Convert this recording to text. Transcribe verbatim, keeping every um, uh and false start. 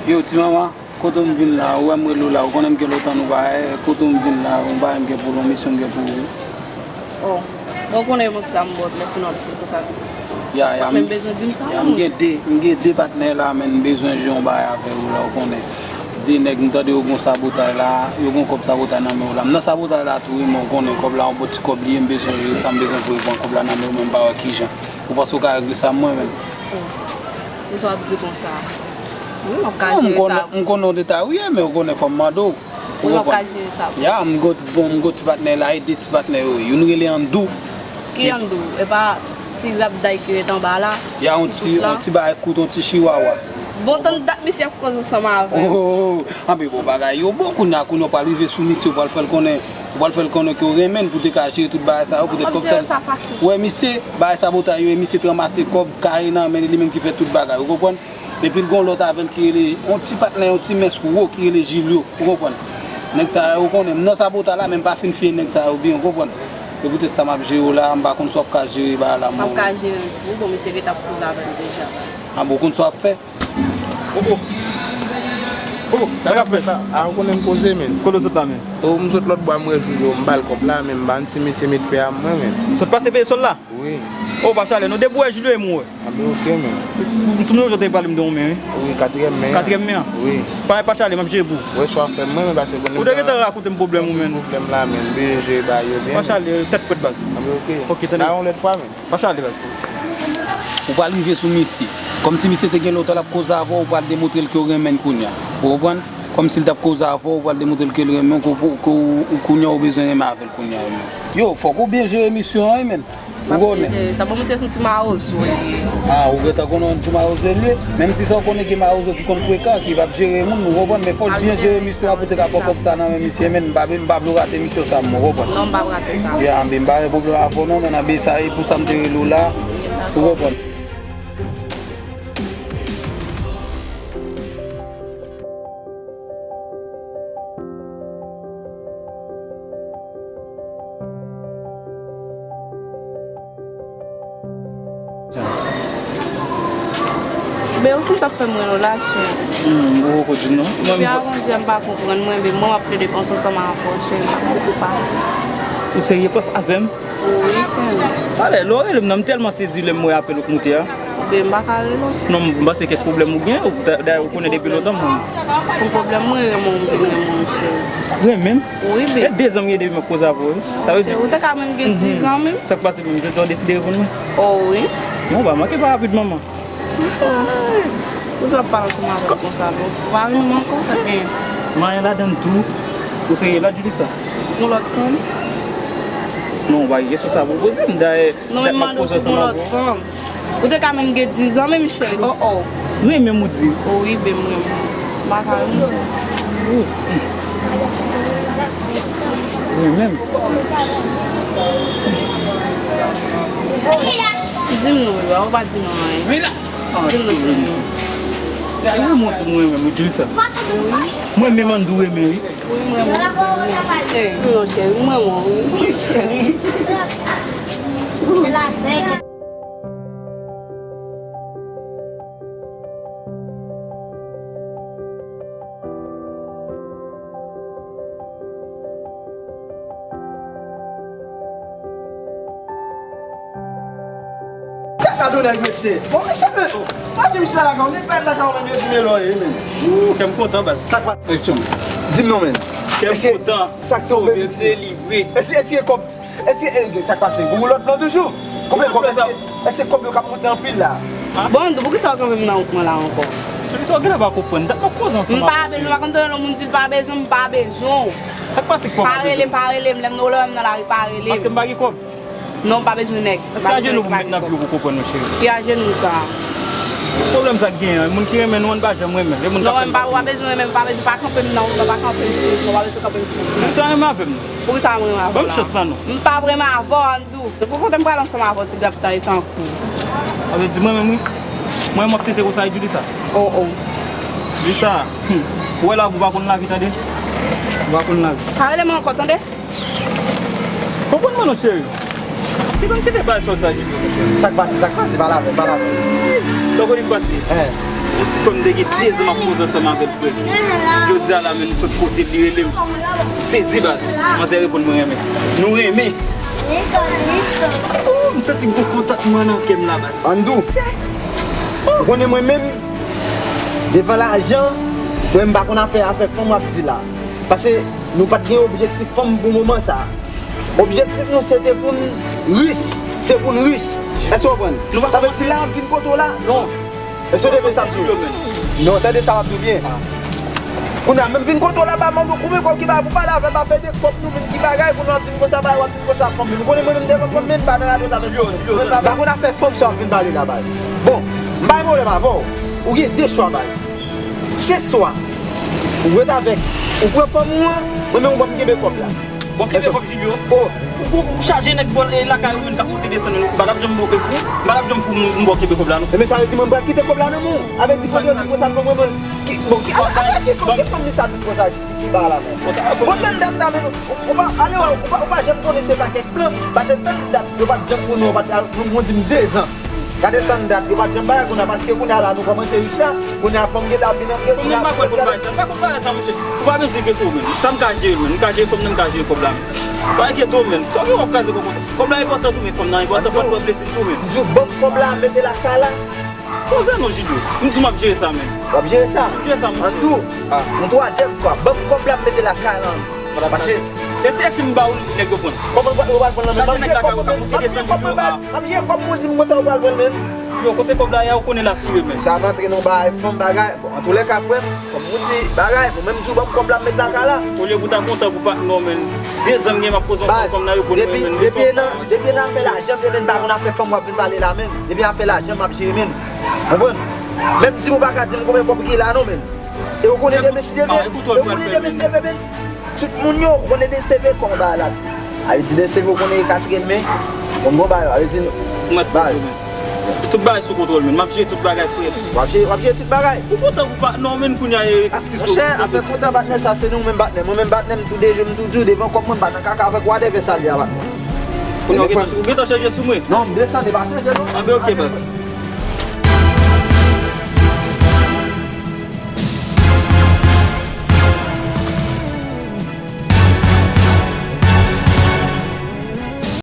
Yo, ti manman, kote w m vin la? Ou wè m rele w la, ou konnen m gen lontan nou pa wè, kote w m vin la, ou pa wè m gen pou yon misyon m gen pou ou. Oh, bon, ou konnen mwen sa m bòt lè pou nou ap di konsa. Ya, ya, m gen de, m gen de patnè la, men m bezwen jwe yon bagay avè yo la, ou konnen. De nèg, m tande yo gon sabotay la, yo gon kòb sabotay nan men yo la. M nan sabotay la tou, wi, men ou konnen kòb la, yon bon ti kòb li ye, m bezwen jere sa, m bezwen pou yo pran kòb la nan men yo, men m pa wè kijan. Ou panse ou ka regle sa mwen menm? Oh, konsa w ap di konsa. Wi, m ap ka jere sa. M konnen w detay, wi, men ou konnen fò m mande w. Ou konprann? Ya, m gon, bon, m gon ti patnè la, e de ti patnè yo ye. Youn rele Andou. Ki Andou? E pa ti rabday ki ret anba la? Ya, yon ti, yon ti bagay kout, yon ti chiwawa. Bon, tann dat misye ap koze ansanm avè m. Oh, anben bon bagay yo bon kounye a, kounye a w pral rive sou misye, w pral fè l konnen, w pral fè l konnen ke w renmen l pou te ka jere tout bagay sa yo, poutèt kòb sa. Ou wè misye, bagay sabotay yo, e misye t ranmase kòb, kare nan men li, li menm ki fè tout bagay, ou konprann? Epi l gon lòt avè l ki rele, yon ti patnè, yon ti mens wo ki rele Jilyo, ou konprann? Nèg sa yo, ou konnen, m nan sabotay la, men m pa fin fye nèg sa yo byen, ou konprann? Se poutèt sa m ap jere w la, m pa konn si w ap ka jere bagay la, mwen. M ap ka jere l pou ou, bon, misye gentan ap koze avè m deja. A bon, ou konn sa w ap fè? Oh, oh. Oh, sa k ap fèt? A, ou konnen m poze, men. Kote w sot la, men? Oh, m sot lòt bò a, m wè Jilyo, m ba l kòb la, men m ba yon ti mesye met pè a mwen, men. Sot pase peye sòl la? Wi. Oh, pa chale, non, depi w wè Jilyo, e mwen. A, men oke, men. M sonje w te pale m de yon men, wi. Wi, katriyèm men an. Katriyèm men an? Wi. Pa, pa chale, m ap jere pou ou. Wè sa w ap fè, mwen, men pase bon. Ou te gentan rakonte m pwoblèm ou, men. Pwoblèm la, men, m bezwen jere bagay yo byen. Pa chale, tèt frèt, baz. A, men oke. Oke, tande. Ba yon lòt fwa, men. Pa chale, baz. Ou pral rive sou misye. Kòmsi misye te gen lontan l ap koze avè w, ou pral demontre l ke w renmen l kounye a. Ou konprann? Kòmsi l t ap koze avè w, ou pral demontre l ke l renmen w, ke w, ke w, kounye a ou bezwen renmen avè l kounye a, men. Yo, fòk ou byen jere misyon an, wi, men. Ou konnen. Sa bon, misye se yon ti mawozo li ye. A, ou gentan konnen yon ti mawozo li ye? Menm si sa ou konnen gen mawozo ki konn frekan, ki p ap jere moun, ou konprann, men fò l byen jere misyon an pou te ka pran kòb sa nan men misye, men m pa, m pa vle w rate misyon sa, m, ou konprann? Non, m p ap rate sa. Ya, anben, m pa gen pwoblèm avè w non, men anben sa e pou sa m te rele w la, ou konprann. Ben, ou konn sa k fè m rele w la, cheri. Hmm, ou poko di m non. Depi avan yè m pa konprann mwen, ben mwen m ap plede panse ansanm avè w, cheri, m pa konn sa k pase. Ou serye, panse avè m? Wi, cheri. Talè, lè w rele m nan, m tèlman sezi lè m wè apèl ou k moute a. Ben, m pa ka rele w, cheri. Non, m panse kèk pwoblèm ou gen, ou, da-, dayè ou konnen depi lontan mwen. Pou pwoblèm mwen renmen w, m vin renmen w, cheri. Renmen m? Wi, ben. E de zan m ye depi m ap koze avè w, wi. Sa vle di. Ou te ka menm gen diz an menm. Sa k pase menm? Jodi a w deside reponn mwen? Oh, wi. Non, w pa manke pa rapid, manman. Poukisa w ap pale ansanm avè m konsa, non? Ou pa renmen m ankò, sa k genyen? M anyen ladann tou. Ou serye la, Julissa? Yon lòt fanm? Non, w pa gen kesyon sa pou w poze m. Dayè, non, men m mande w si w gen yon lòt fanm. Ou te ka menm gen diz an menm, cheri. Oh, oh. Renmen m ou di? Oh, wi, ben, m renmen w. M pa ka renmen w, cheri. Renmen m? Di m non, wi, ou pa di m anyen. Di m non, cheri. Ou renmen w di m ou renmen m, wi, Julissa? Wi. Mwen menm Andou renmen, wi. Wi, m renmen w. Cheri, non, cheri, m renmen w, wi. Gad gad yon nèg, mesye. Bon, mesye, men, oh, pa di misye lakay ou, li pa lakay ou menm, yo di men lò ye, men. Ooh, kè m kontan, baz. Sa k pa, di m non, men. Kè m kontan. Sa k sove m, mesye. Èske, èske kòb Èske, e, sa k pase? Ou lòt plan toujou? Konbyen kòb? Èske, èske kòb yo ka monte anpil la? Bon, Andou, poukisa w kanpe m nan wout mwen la ankò? Poukisa w genlè pa konprann? Dat m ap koze ansanm avè w. M pa bezwen, w pa konn tande lè moun di l pa bezwen, m pa bezwen w. Sa k pase k pa bezwen? Pa rele m, pa rele m. Lè m nan, lè m nan lari, pa rele m. Paske m pa gen kòb? Non, m pa bezwen nèg. Èske ajenou pou m met nan pye w pou konprann mwen, cheri? Ki ajenou sa? Pwoblèm sa k genyen an, moun ki renmen nou an pa janm renmen l. E moun k ap fè m pase. Non, m pa, w pa bezwen renmen m, pa bezwen, pa kanpe m nan wout mwen, pa kanpe m sou wout mwen, w pa bezwen kanpe m sou wout mwen. Sa renmen avè m? Poukisa m renmen avè w la? Ban m chans la non. M pa renmen avè w, Andou. Se pou kote m pral ansanm avè w, ti graptay tankou. Sa vle di mwen menm wi. Mwen m ap tete konsa, Julissa. Oh, oh. Julissa, hmm. Ou wè la, ou pa konn lavi, tande. Ou pa konn lavi. Pa rele m ankò, tande. Konprann mwen non, cheri. Ti konn kite bagay sòt sa, Julissa. Sa k pase, sa k pase, pale avè m, pale avè m. Sa w konnen k pase? Hein. Yon ti fanm m te gen de zan m ap koze ansanm avè l, frè. Jodi a la menm, m sot kote l, li rele m. M sezi, baz. Manzè reponn, "Mwen renmen." Nou renmen. Oh, m santi gon kontantman nan kè m la, baz. Andou. Ou konnen mwen menm, devan lajan, mwen m pa konn afè, afè fanm w ap di la. Paske nou pa t gen objektif fanm pou moman sa. Objektif nou se te pou n rich, se pou n rich. Èske w konprann? Sa vle di la, m vin kote w la, non. Èske w te konn sa m di w? Non, tande sa m ap di w byen. Kounye a, menm vin kote w la, ba, mande w konbyen kòb ki bay pou pale avè m, afè de kòb nou menm ki bagay, kounye a w ap vin konsa, ba, w ap vin konsa, fanm, nou konnen mwen menm devan fanm, men, ba, nan radyo, ta fè fanm, men, ba, ba, konn afè fanm sa w ap vin pale la, bay. Bon, m bay pwoblèm avè w, ou gen de chwa, bay. Se swa ou ret avèk, ou pran fanm ou an, mwen menm ou ban m kenbe kòb la. Bon, kenbe kòb Julio. Oh. Ou, ou, ou chaje nèg bò, e, lakay ou menm k ap monte desann, ou pa t ap janm bò ke fou, m pa t ap janm fou m, m bò kenbe kòb la, non. Ebyen, sa vle di mwen m pral kite kòb la nan men w. Avè di fanm yo di konsa, fanm mwen, mwen, ki, bon, ki, avè, avè ki fanm, ki fanm li sa di konsa, ki, ki ba la, men. Bon, tann dat sa, men, ou, ou pa, ale wè, ou pa, ou pa janm konnen se pa kèk plan, paske tann dat, yo pa t janm konnen, yo pa t, nou, nou di m de zan. Gade tann dat, yo pa t janm bay, kounye a, paske kounye a la, nou kòmanse rich la, kounye a, fanm gentan ap vin antre, kounye a, pa konn bagay sa, pa konn bagay sa, monchè. Ou pa bezwen enkyete w, menn. Sa m ka jere, menn. M ka jere fanm nan, m ka jere kòb la, menn. Pa enkyete w, menn. Sa w gen w ap kraze kò konsa. Kòb la enpòtan tou, men fanm nan enpòtan, fò n pran plezi l tou, menn. M di w, ban m kòb la, mete lakay la. Konsa non, Julio. M di w m ap jere sa, menn. W ap jere sa? M ap jere sa, monchè. Andou, yon twazyèm fwa, ban m kòb la, m mete lakay la. Pase. E si, e si m ba w li, nèg yo pran l? Kòman yo pral pran l nan men m? Chaje nèg lakay ou ka moute desann yo sou a. M ap jere kòb mwen, si m konsa yo pral pran l, men. Yo, kote kòb la ye a, ou konnen l asire, men. Sa rantre nan bagay fanm bagay. Bon, antoulèka, frè m, kòm ou di bagay, bon, menm di w ban m kòb la, m met lakay la. Olye pou w ta kontan pou patnè w, men. De zan m gen m ap koze yon fanm, fanm nan reponn mwen, men. Depi nan, depi nan afè lajan, m te menm pa konn afè fanm w ap vin pale la, men. Depi afè lajan, m ap jere, men. Konprann? Menm di m ou pa ka di m konbyen kòb ki la, non, men. E ou konnen demen si Dye vle, e ou konnen demen si Dye vle, men. Tout moun yo, ou konnen D C V kòman bagay la. A vle di D C V ou konnen e katriyèm men, konn gon bagay, a vle di baz. Tout bagay sou kontwòl, men. M ap jere tout bagay, frè. W ap jere, w ap jere tout bagay. Ou kontan pou patnè w, men, kounye a, e, ekskiz yo. Monchè, afè kontan patnè sa, se nou menm patnè. Mwen menm patnè, m tou de jou, m tou di w, devan kòb mwen, m pa nan kaka avèk wadèvè sa l ye a, patnè. Kounye a, ou gentan, ou gentan chanje sou mwen? Non, m desann, e pa chanje, non. Anben, ok, baz.